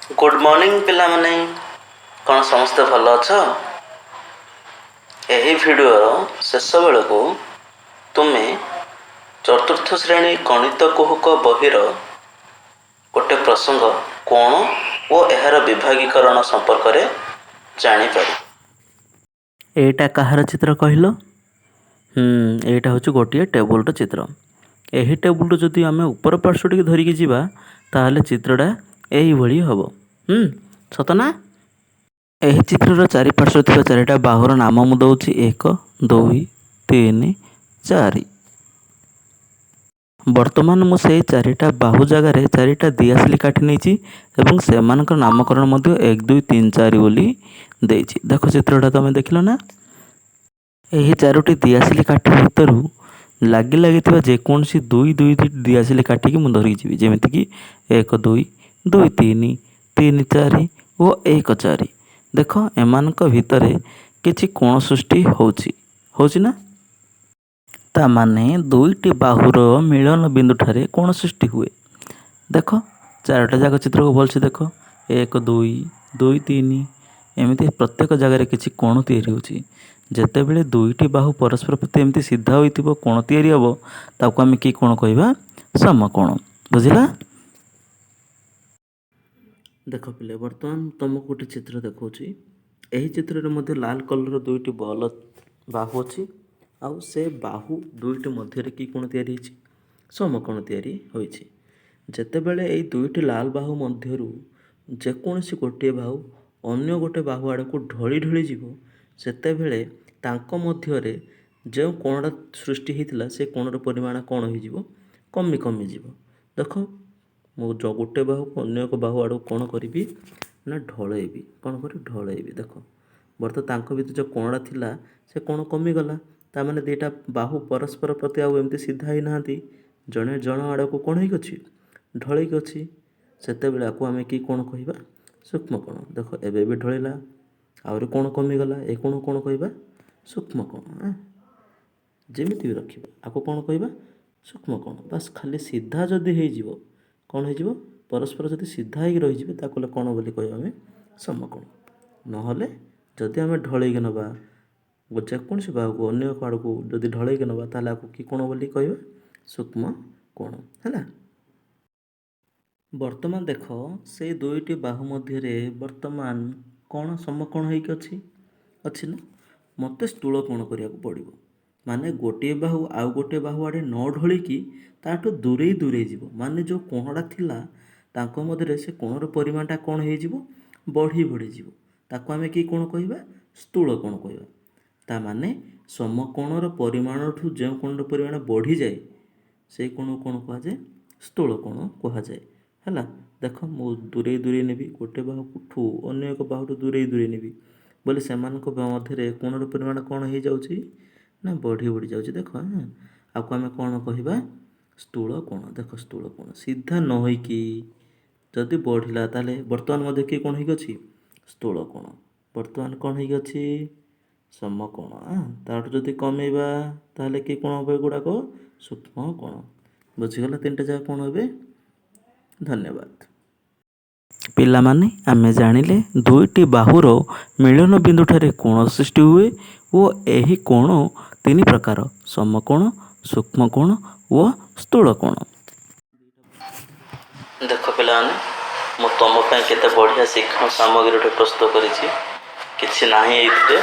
Good morning ପିଲାମାନେ, କ'ଣ ସମସ୍ତେ ଭଲ ଅଛ? ଏହି ଭିଡ଼ିଓର ଶେଷ ବେଳକୁ ତୁମେ ଚତୁର୍ଥ ଶ୍ରେଣୀ ଗଣିତ କୁହୁକ ବହିର ଗୋଟେ ପ୍ରସଙ୍ଗ କୋଣ ଓ ଏହାର ବିଭାଗୀକରଣ ସମ୍ପର୍କରେ ଜାଣିପାରିବ। ଏଇଟା କାହାର ଚିତ୍ର କହିଲ? ଏଇଟା ହେଉଛି ଗୋଟିଏ ଟେବୁଲର ଚିତ୍ର। ଏହି ଟେବୁଲରୁ ଯଦି ଆମେ ଉପର ପାର୍ଶ୍ୱ ଟିକେ ଧରିକି ଯିବା, ତାହେଲେ ଚିତ୍ରଟା ଏଇଭଳି ହେବ। ସତ ନା? ଏହି ଚିତ୍ରର ଚାରିପାର୍ଶ୍ୱରେ ଥିବା ଚାରିଟା ବାହୁର ନାମ ମୁଁ ଦେଉଛି, 1, 2, 3, 4। ବର୍ତ୍ତମାନ ମୁଁ ସେଇ ଚାରିଟା ବାହୁ ଜାଗାରେ ଚାରିଟା ଦିଆସିଲି କାଠି ନେଇଛି ଏବଂ ସେମାନଙ୍କର ନାମକରଣ ମଧ୍ୟ 1, 2, 3, 4 ବୋଲି ଦେଇଛି। ଦେଖ, ଚିତ୍ରଟା ତମେ ଦେଖିଲ ନା? ଏହି ଚାରୋଟି ଦିଆସିଲି କାଠି ଭିତରୁ ଲାଗି ଲାଗିଥିବା ଯେକୌଣସି ଦୁଇ ଦୁଇ ଦିଆସିଲି କାଠିକି ମୁଁ ଧରିକି ଯିବି, ଯେମିତିକି 1 2, 2 3, 3 4 ଓ 1 4। ଦେଖ, ଏମାନଙ୍କ ଭିତରେ କିଛି କୋଣ ସୃଷ୍ଟି ହେଉଛି, ହେଉଛି ନା? ତା ମାନେ ଦୁଇଟି ବାହୁର ମିଳନ ବିନ୍ଦୁଠାରେ କୋଣ ସୃଷ୍ଟି ହୁଏ। ଦେଖ, ଚାରୋଟା ଯାକ ଚିତ୍ରକୁ ଭଲସେ ଦେଖ। 1 2, 2 3, ଏମିତି ପ୍ରତ୍ୟେକ ଜାଗାରେ କିଛି କୋଣ ତିଆରି ହେଉଛି। ଯେତେବେଳେ ଦୁଇଟି ବାହୁ ପରସ୍ପର ପ୍ରତି ଏମିତି ସିଧା ହୋଇଥିବ, କୋଣ ତିଆରି ହେବ, ତାକୁ ଆମେ କି କୋଣ କହିବା? ସମକୋଣ। ବୁଝିଲା? ଦେଖ ପିଲେ, ବର୍ତ୍ତମାନ ତୁମକୁ ଗୋଟେ ଚିତ୍ର ଦେଖାଉଛି। ଏହି ଚିତ୍ରରେ ମଧ୍ୟ ଲାଲ କଲର୍ର ଦୁଇଟି ବଲ ବାହୁ ଅଛି, ଆଉ ସେ ବାହୁ ଦୁଇଟି ମଧ୍ୟରେ କି କୋଣ ତିଆରି ହେଇଛି? ସମକୋଣ ତିଆରି ହୋଇଛି। ଯେତେବେଳେ ଏଇ ଦୁଇଟି ଲାଲ ବାହୁ ମଧ୍ୟରୁ ଯେକୌଣସି ଗୋଟିଏ ବାହୁ ଅନ୍ୟ ଗୋଟେ ବାହୁ ଆଡ଼କୁ ଢଳି ଢଳି ଯିବ, ସେତେବେଳେ ତାଙ୍କ ମଧ୍ୟରେ ଯେଉଁ କୋଣଟା ସୃଷ୍ଟି ହେଇଥିଲା, ସେ କୋଣର ପରିମାଣ କ'ଣ ହେଇଯିବ? କମି କମିଯିବ। ଦେଖ, ମୁଁ ଗୋଟେ ବାହୁକୁ ଅନ୍ୟ ଏକ ବାହୁ ଆଡ଼କୁ କ'ଣ କରିବି ନା ଢଳେଇବି। କ'ଣ କରିବି? ଢଳେଇବି। ଦେଖ, ବର୍ତ୍ତମାନ ତାଙ୍କ ଭିତରେ ଯେଉଁ କୋଣଟା ଥିଲା, ସେ କୋଣ କମିଗଲା। ତା ମାନେ ଦୁଇଟା ବାହୁ ପରସ୍ପର ପ୍ରତି ଆଉ ଏମିତି ସିଧା ହେଇନାହାନ୍ତି, ଜଣେ ଜଣ ଆଡ଼କୁ କ'ଣ ହେଇକି ଅଛି? ଢଳେଇକି ଅଛି। ସେତେବେଳେ ଆକୁ ଆମେ କି କୋଣ କହିବା? ସୂକ୍ଷ୍ମ କୋଣ। ଦେଖ, ଏବେ ବି ଢଳିଲା, ଆହୁରି କୋଣ କମିଗଲା। ଏ କୋଣ କ'ଣ କହିବା? ସୂକ୍ଷ୍ମ କୋଣ। ଯେମିତି ବି ରଖିବା, ଆକୁ କ'ଣ କହିବା? ସୂକ୍ଷ୍ମ କୋଣ। ବାସ୍, ଖାଲି ସିଧା ଯଦି ହେଇଯିବ, କ'ଣ ହେଇଯିବ? ପରସ୍ପର ଯଦି ସିଧା ହେଇକି ରହିଯିବେ, ତାକୁ ହେଲେ କ'ଣ ବୋଲି କହିବା ଆମେ? ସମକୋଣ। ନହେଲେ ଯଦି ଆମେ ଢଳେଇକି ନେବା, ଯେକୌଣସି ବାହୁକୁ ଅନ୍ୟ ଏକ ଆଡ଼କୁ ଯଦି ଢଳେଇକି ନେବା, ତାହେଲେ ଆକୁ କି କୋଣ ବୋଲି କହିବା? ସୂକ୍ଷ୍ମ କୋଣ। ହେଲା? ବର୍ତ୍ତମାନ ଦେଖ, ସେଇ ଦୁଇଟି ବାହୁ ମଧ୍ୟରେ ବର୍ତ୍ତମାନ କ'ଣ ସମକୋଣ ହେଇକି ଅଛି? ଅଛି ନା? ମୋତେ ସ୍ଥୂଳ କୋଣ କରିବାକୁ ପଡ଼ିବ। ମାନେ ଗୋଟିଏ ବାହୁ ଆଉ ଗୋଟିଏ ବାହୁ ଆଡ଼େ ନ ଢଳିକି ତାଠୁ ଦୂରେଇ ଦୂରେଇ ଯିବ। ମାନେ ଯେଉଁ କୋଣଟା ଥିଲା ତାଙ୍କ ମଧ୍ୟରେ, ସେ କୋଣର ପରିମାଣଟା କ'ଣ ହେଇଯିବ? ବଢ଼ି ବଢ଼ିଯିବ। ତାକୁ ଆମେ କି କୋଣ କହିବା? ସ୍ଥୂଳ କୋଣ କହିବା। ତା ମାନେ ସମକୋଣର ପରିମାଣଠୁ ଯେଉଁ କୋଣର ପରିମାଣ ବଢ଼ିଯାଏ, ସେଇ କୋଣକୁ କ'ଣ କୁହାଯାଏ? ସ୍ଥୂଳ କୋଣ କୁହାଯାଏ। ହେଲା? ଦେଖ, ମୁଁ ଦୂରେଇ ଦୂରେଇ ନେବି, ଗୋଟେ ବାହୁଠୁ ଅନ୍ୟ ଏକ ବାହୁଠୁ ଦୂରେଇ ଦୂରେଇ ନେବି ବୋଲେ ସେମାନଙ୍କ ମଧ୍ୟରେ କୋଣର ପରିମାଣ କ'ଣ ହେଇଯାଉଛି ନା ବଢ଼ି ବଢ଼ି ଯାଉଛି। ଦେଖ, ଆକୁ ଆମେ କ'ଣ କହିବା? ସ୍ଥୂଳ କୋଣ। ଦେଖ, ସ୍ଥୂଳ କୋଣ ସିଧା ନ ହୋଇକି ଯଦି ବଢ଼ିଲା, ତାହେଲେ ବର୍ତ୍ତମାନ ମଧ୍ୟ କିଏ କୋଣ ହେଇକି ଅଛି? ସ୍ଥୂଳ କୋଣ। ବର୍ତ୍ତମାନ କ'ଣ ହେଇକି ଅଛି? ସମକୋଣ। ତାଠୁ ଯଦି କମେଇବା, ତାହେଲେ କି କୋଣ ହେବ ଏଗୁଡ଼ାକ? ସୂକ୍ଷ୍ମ କୋଣ। ବୁଝିଗଲା ତିନିଟା ଯାକ କୋଣ ଏବେ? ଧନ୍ୟବାଦ। ପିଲାମାନେ, ଆମେ ଜାଣିଲେ ଦୁଇଟି ବାହୁର ମିଳନ ବିନ୍ଦୁଠାରେ କୋଣ ସୃଷ୍ଟି ହୁଏ ଓ ଏହି କୋଣ ତିନି ପ୍ରକାର, ସମକୋଣ, ସୂକ୍ଷ୍ମ କୋଣ ଓ ସ୍ଥୂଳ କୋଣ। ଦେଖ ପିଲାମାନେ, ମୁଁ ତୁମ ପାଇଁ କେତେ ବଢ଼ିଆ ଶିକ୍ଷଣ ସାମଗ୍ରୀ ଗୋଟେ ପ୍ରସ୍ତୁତ କରିଛି। କିଛି ନାହିଁ ଏଇଥିରେ,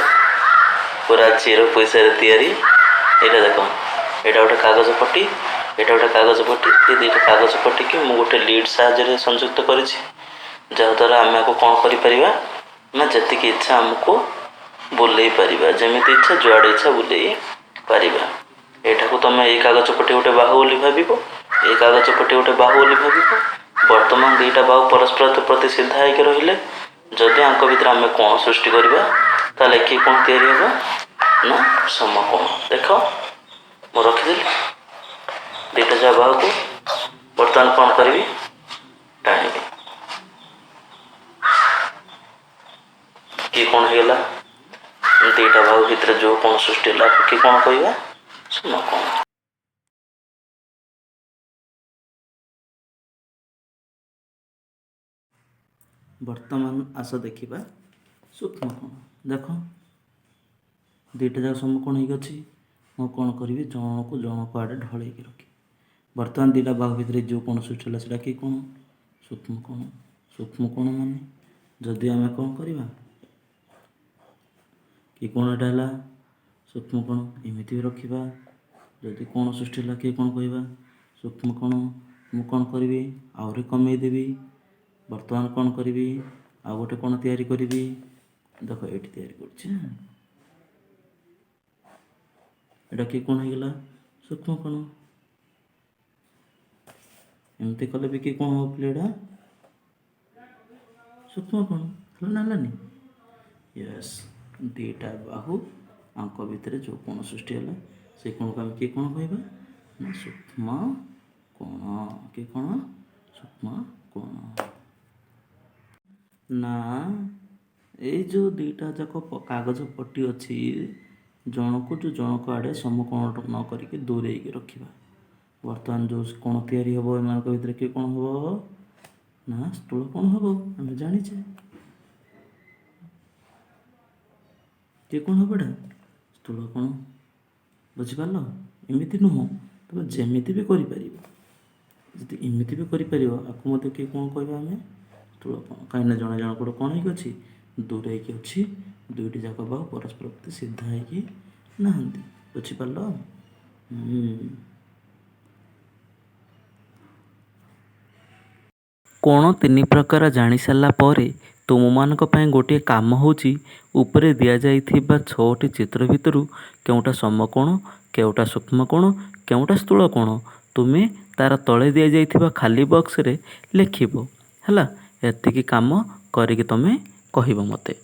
ପୁରା ଜିରୋ ପଇସାରେ ତିଆରି। ଏଇଟା ଦେଖ, ଏଇଟା ଗୋଟେ କାଗଜ ପଟି, ଏଇଟା ଗୋଟେ କାଗଜ ପଟି। ଏ ଦୁଇଟା କାଗଜ ପଟିକି ମୁଁ ଗୋଟେ ଲିଡ୍ ସାହାଯ୍ୟରେ ସଂଯୁକ୍ତ କରିଛି, ଯାହାଦ୍ୱାରା ଆମେ ଆକୁ କ'ଣ କରିପାରିବା ନା ଯେତିକି ଇଚ୍ଛା ଆମକୁ ବୁଲେଇ ପାରିବା, ଯେମିତି ଇଚ୍ଛା ଯୁଆଡ଼େ ଇଚ୍ଛା ବୁଲେଇ ପାରିବା। ଏଇଟାକୁ ତୁମେ ଏଇ କାଗଜ ପଟି ଗୋଟେ ବାହୁ ବୋଲି ଭାବିବ, ଏଇ କାଗଜ ପଟି ଗୋଟେ ବାହୁ ବୋଲି ଭାବିବ। ବର୍ତ୍ତମାନ ଦୁଇଟା ବାହୁ ପରସ୍ପର ପ୍ରତି ସିଧା ହେଇକି ରହିଲେ ଯଦି ଆଙ୍କ ଭିତରେ ଆମେ କୋଣ ସୃଷ୍ଟି କରିବା, ତାହେଲେ କି କୋଣ ତିଆରି ହେବ ନା ସମକୋଣ। ଦେଖ, ମୁଁ ରଖିଦେଲି ଦୁଇଟା ଯାକ ବାହୁକୁ। ବର୍ତ୍ତମାନ କ'ଣ କରିବି? ଟାଣିବି। କି କୋଣ ହେଇଗଲା? ଦୁଇଟା ବାହୁ ଭିତରେ ଯେଉଁ କୋଣ ସୃଷ୍ଟି ହେଲା, କି କୋଣ କହିବା? ସମକୋଣ। ବର୍ତ୍ତମାନ ଆସ ଦେଖିବା ସୂକ୍ଷ୍ମ କୋଣ। ଦେଖ, ଦୁଇଟା ଯାକ ସମକୋଣ ହେଇକି ଅଛି। ମୁଁ କ'ଣ କରିବି? ଜଣକୁ ଜଣକ ଆଡ଼େ ଢଳେଇକି ରଖିବି। ବର୍ତ୍ତମାନ ଦୁଇଟା ବାହୁ ଭିତରେ ଯେଉଁ କୋଣ ସୃଷ୍ଟି ହେଲା, ସେଇଟା କି କୋଣ? ସୂକ୍ଷ୍ମ କୋଣ। ସୂକ୍ଷ୍ମ କୋଣ ମାନେ ଯଦି ଆମେ କ'ଣ କରିବା କି କୋଣ ଏଇଟା ହେଲା ସୂକ୍ଷ୍ମ କୋଣ। ଏମିତି ବି ରଖିବା। ଯଦି କୋଣ ସୃଷ୍ଟି ହେଲା, କିଏ କ'ଣ କହିବା? ସୂକ୍ଷ୍ମ କୋଣ। ମୁଁ କ'ଣ କରିବି? ଆହୁରି କମେଇଦେବି। ବର୍ତ୍ତମାନ କ'ଣ କରିବି? ଆଉ ଗୋଟେ କୋଣ ତିଆରି କରିବି। ଦେଖ, ଏଇଠି ତିଆରି କରୁଛି। ଏଇଟା କି କୋଣ ହେଇଗଲା? ସୂକ୍ଷ୍ମ କୋଣ। ଏମିତି କଲେ ବି କି କୋଣ ହେବ ପିଲେ? ଏଇଟା ସୂକ୍ଷ୍ମ କୋଣ ହେଲା ନା ହେଲାନି? ୟେସ୍। ଦୁଇଟା ବାହୁ ଆଙ୍କ ଭିତରେ ଯେଉଁ କୋଣ ସୃଷ୍ଟି ହେଲା, ସେଇ କୋଣକୁ ଆମେ କିଏ କୋଣ କହିବା ନା ସୂକ୍ଷ୍ମ କୋଣ। କି କୋଣ? ସୂକ୍ଷ୍ମ କୋଣ। ନା, ଏଇ ଯେଉଁ ଦୁଇଟା ଯାକ କାଗଜ ପଟି ଅଛି, ଜଣକୁ ଯେଉଁ ଜଣକ ଆଡ଼େ ସମକୋଣ ନ କରିକି ଦୂରେଇକି ରଖିବା। ବର୍ତ୍ତମାନ ଯେଉଁ କୋଣ ତିଆରି ହେବ ଏମାନଙ୍କ ଭିତରେ, କିଏ କୋଣ ହେବ ନା ସ୍ଥୂଳ କୋଣ ହେବ। ଆମେ ଜାଣିଛେ କିଏ କୋଣ ହେବ, ଏଇଟା ସ୍ଥୂଳ କୋଣ। ବୁଝିପାରିଲ? ଏମିତି ନୁହଁ, ତୁମେ ଯେମିତି ବି କରିପାରିବ। ଯଦି ଏମିତି ବି କରିପାରିବ, ଆକୁ ମଧ୍ୟ କିଏ କ'ଣ କହିବା ଆମେ? ସ୍ଥୂଳ କୋଣ। କାହିଁକିନା ଜଣେ ଜଣଙ୍କଠୁ କ'ଣ ହେଇକି ଅଛି? ଦୂରେଇକି ଅଛି। ଦୁଇଟି ଯାକ ବାହୁ ପରସ୍ପର ପ୍ରତି ସିଧା ହେଇକି ନାହାନ୍ତି। ବୁଝିପାରିଲ? କୋଣ ତିନି ପ୍ରକାର ଜାଣିସାରିଲା ପରେ ତୁମମାନଙ୍କ ପାଇଁ ଗୋଟିଏ କାମ ହେଉଛି, ଉପରେ ଦିଆଯାଇଥିବା ଛଅଟି ଚିତ୍ର ଭିତରୁ କେଉଁଟା ସମକୋଣ, କେଉଁଟା ସୂକ୍ଷ୍ମକୋଣ, କେଉଁଟା ସ୍ଥୂଳ କୋଣ, ତୁମେ ତାର ତଳେ ଦିଆଯାଇଥିବା ଖାଲି ବକ୍ସରେ ଲେଖିବ। ହେଲା? ଏତିକି କାମ କରିକି ତୁମେ କହିବ ମୋତେ।